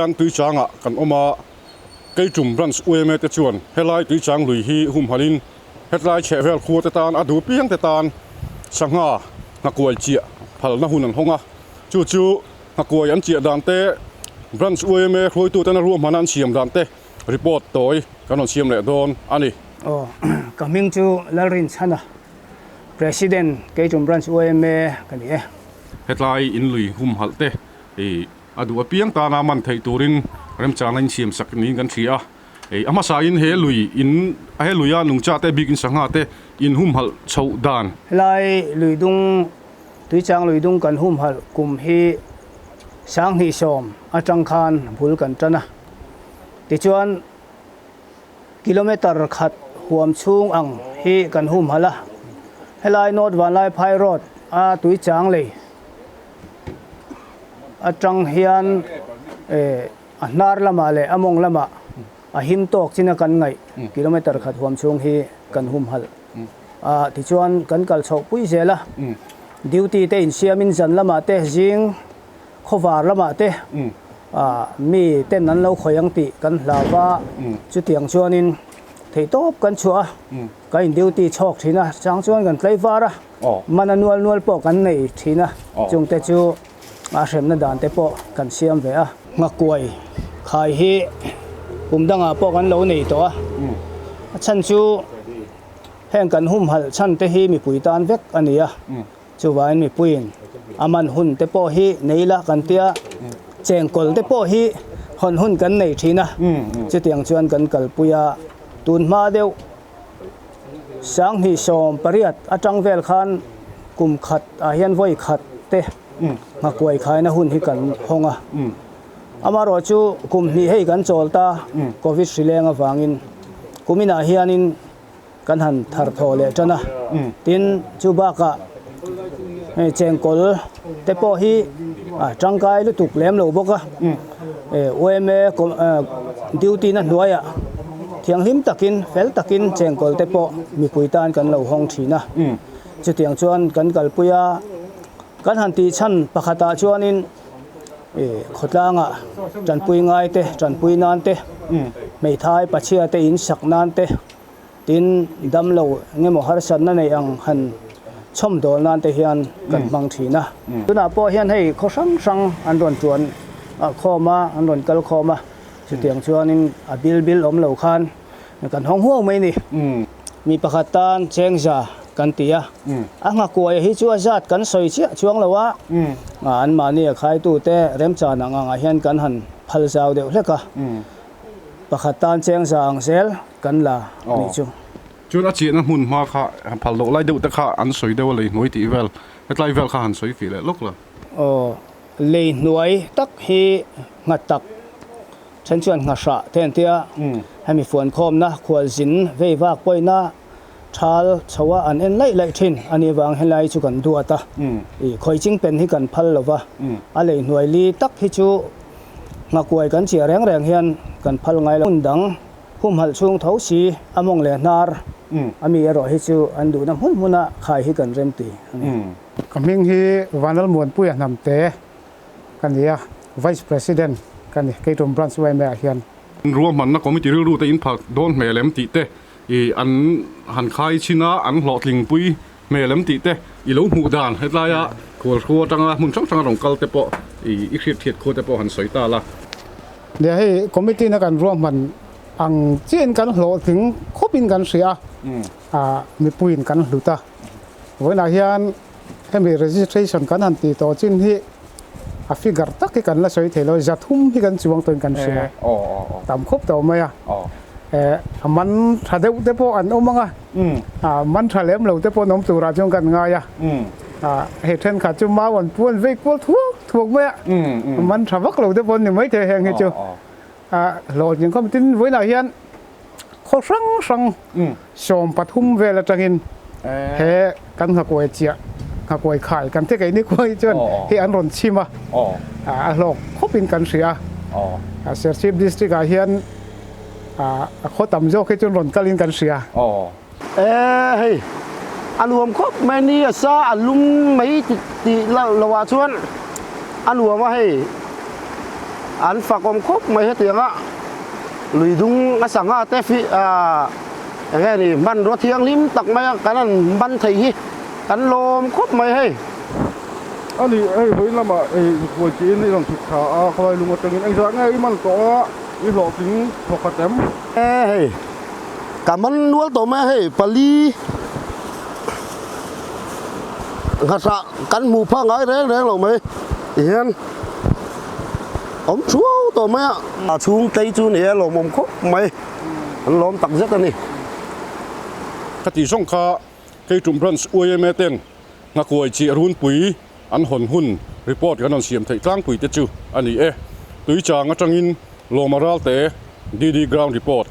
Hian Tuichangah kan awm a, Keitum Branch UMA te chuan helai Tuichang lui hi humhalhin hetlai chhehvel khua te tan a duh piang te tan sangha nghakuai chiah phalna hun an hawng a, chu chu nghakuai an chiah dan te, Branch UMA hruaituten a ruahmana an siam dan te report tawi kan rawn siam leh dawn a ni. Aw, ka hming chu Lalrinchhana, President, Keitum Branch UMA ka ni e. Hetlai in lui humhalh te i A duh apiang tana man theih turin remchangna in siam sak niin kan hria a. Ei, a hmasain he lui in, he luia nungcha te bikin sangha te in humhalh chhoh dan. Helai lui dung, Tuichang lui dung kan humhalh kum hi 2010 atang khan bul kan tan a. Tichuan kilometre khat huam chhung ang hi kan humhalh a. Helai North Vanlaiphai Road a Tuichang lei atang hian a hnar lamah leh a mawng lamah a him tawk chin a kan ngaih kilometer khat huam chhung hi kan humhalh a tichuan kan kal chhoh pui zel a duty te insiamin zan lamah te zing khawvar lamah te mi ten an lo khawih ang tih kan hlau va chutiang chuanin theihtawp kan chhuah a kan in duty chhawk thin a chang chuan kan tlaivar a. Mana nual nual pawh kan nei thin a, chungte chu a hremna dan te pawh kan siam ve a. Nghakuai khai hi kum dangah pawh kan lo nei tawh a, a chhan chu heng kan humhalh chhan te hi mipui tan vek a ni a, chuvangin mipuiin a man hun te pawh hi nei ila kan tia, chengkawl te pawh hi hawn hun kan nei thin a, chutiang chuan kan kalpui a, tun hma deuh. 2018 atang vel khan kum khat ah hian vawi khat te nghakuai khaina hun hi kan hawng a. Amaherawh chu kum hnih hei kan chawl ta Covid hri leng avangin kum inah hianin kan han thar thaw leh tan a. Tin, chu bakah hei chengkawl te pawh hi a tangkai lutuk lem lo bawk a. Yma duty na hnuaiah Thianghlim takin, fel takin chengkawl te pawh mipui tan kan lo hawng thin a. Chutiang chuan kan kalpui a, kan han tih chhan pakhatah chuanin khawtlangah tanpui ngai te, tanpui nan te, hmeithai pachhia te in sak nan te, tin damlo engemaw harsatna nei ang han chhawmdawl nan te hian kan hmang thin a. Tunah pawh hian hei khaw hrang hrang an rawn tuan khawm a, an rawn kal khawm a. Chutiang chuanin a bil bil awm lo khan kan hawng huau mai ni. Mi pakhat tan chengza kan ti a, a nghakuaia hi chu a zat kan sawi chiah chuang lo a, anmahni a khaitute remchan ang angah hian kan han phal zau deuh hlek a, pakhat tan chengza ang zel kan la a nih chu. Chuan a chiahna hmun hma kha phal loh lai deuh te kha an sawi deuh a lei hnuai tih vel, hetlai vel kha han sawi fih leh lawk la. Aw. Lei hnuai tak hi nghat tak then chuan nghahrah te an tia, hemi fuankhawmna khualzin vei vak pawina thal chho a an en laih laih thin a nih vang helai chu kan duat a, i khawi ching pen hi kan phal lo va, a lei hnuai li tak hi chu nghakuai kan chiah reng reng hian kan phal ngai lo. Hmun dang humhalh chhung tho si a mawng leh hnar a mi erawh hi chu an duhna hmun hmuna khai hi kan remti a ni. Ka hming hi Vanlalmuanpuia Hnamte ka ni a, Vice President ka ni Keitum Branch yma ah hian. Ruahmanna Committee rilru te in phal dawn hmel em tih te i an han khai chhin a, an hlawhtlingpui hmel em tih te i lo hmuh dan hetlaia khualhru atanga hmun hrang hranga rawn kal te pawh i i hriat thiat khua te pawh han sawi ta la. Nia hei Committee na kan ruahman ang chiahin kan hlawhtling khawpin kan hria a, mipuiin kan hlut a. Vawiinah hian hemi registration kan han tih tawh chin hi a figure tak hi kan la sawi thei lo, 300 hi kan chuang tawhin kan hria, tam khawp tawh mai a. A man tha deuh te pawh an awm ang a, a man tha lem lo te pawh an awm turah chuan kan ngai a. Hei thenkhat chu mau an pu an vei kual thuak thuak mai a, a man tha vak lo te pawh an ni maithei heng hi chu. Hlawhtling khawp tin vawiinah hian khaw hrang hrang 13 vel atangin he kan nghakuai chiah nghakuai khai kan te keini khua hi chuan hei an rawn chhim a, a hlawk khawpin kan hria a. Serchhip district ah hian a khaw tam zawk hi chuan rawn kalin kan hria. E hei a nuam khawp mai ni a sa a lum mai tih loh ah chuan a nuam a hei. An fakawm khawp mai hetianga lui dung a sangha te fi ah eng nge ni hmanrua thianghlim tak maia kan han man thei hi kan lawm khawp mai hei. A ni, hei vawiin lamah ei huai chiin i rawn chhuk tha a, khawlai lung atangin engzah nge i man tawh a, i hlawhtling thawkhat em? E hei, ka man nual tawh mai a hei, pali nghahrah kan hmuh phah ngai reng reng lo mai tihian awm thuau tawh mai a. A chhung tlei chu ni e lawmawm khawp mai, an lawm tak zet a ni. Ka tih zawng kha Keitum Branch yma ten Nghakuai chiah runpui an hawn hun report kan rawn siam theih tlangpui te chu a ni e. Tuichang atangin Lawma Ralte, DD Ground Report.